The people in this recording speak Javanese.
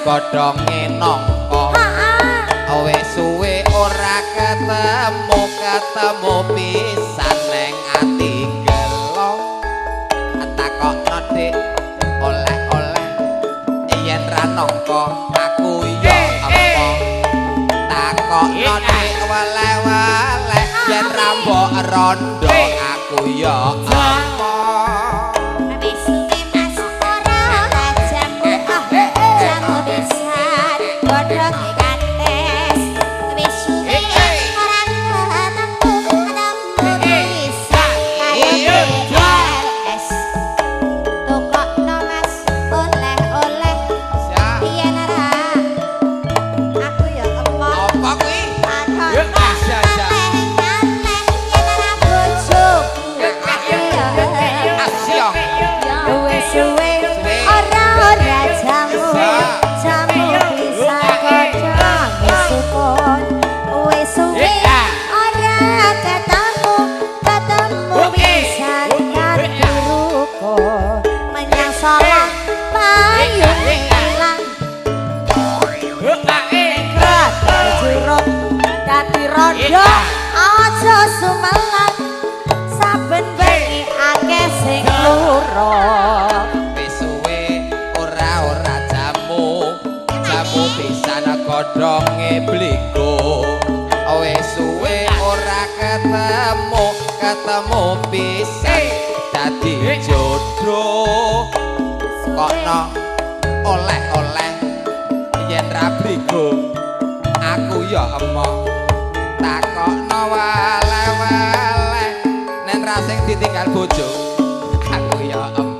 Godhonge nangka. Wis suwe ora ketemu, ketemu pisan neng ati gelo. Takokno Dik oleh-oleh yen ra nangka aku ya apa. Takokno Dik weleh-weleh yen ra mbok rondo aku ya apa. Wis suwe Mas ora jamu, jamu pisan godhonge kates. Wis suwe ora ketemu, ketemu pisan kaya BLS. Tukokno Mas oleh-oleh yen ora aku ya emoh. Apa kuwi? Takokno aneh-aneh yen ora bojoku aku ya Asyong. Wis suwe ora ora jamu, jamu pisan godhonge sukun. Wis suwe ora ketemu, ketemu pisan dadi rukun. Menyang Solo payung ilang, terjuruk dadi rondo aja sumelang. Saben bengi akeh sing loro. Wis suwe ora ora jamu, jamu pisan godhonge bligo. Wis suwe ora ketemu, ketemu pisan dadi jodoh. Kokno oleh-oleh yen ra bligo aku ya emoh. Takokno weleh-weleh nen ra sing ditinggal bojo aku ya emoh.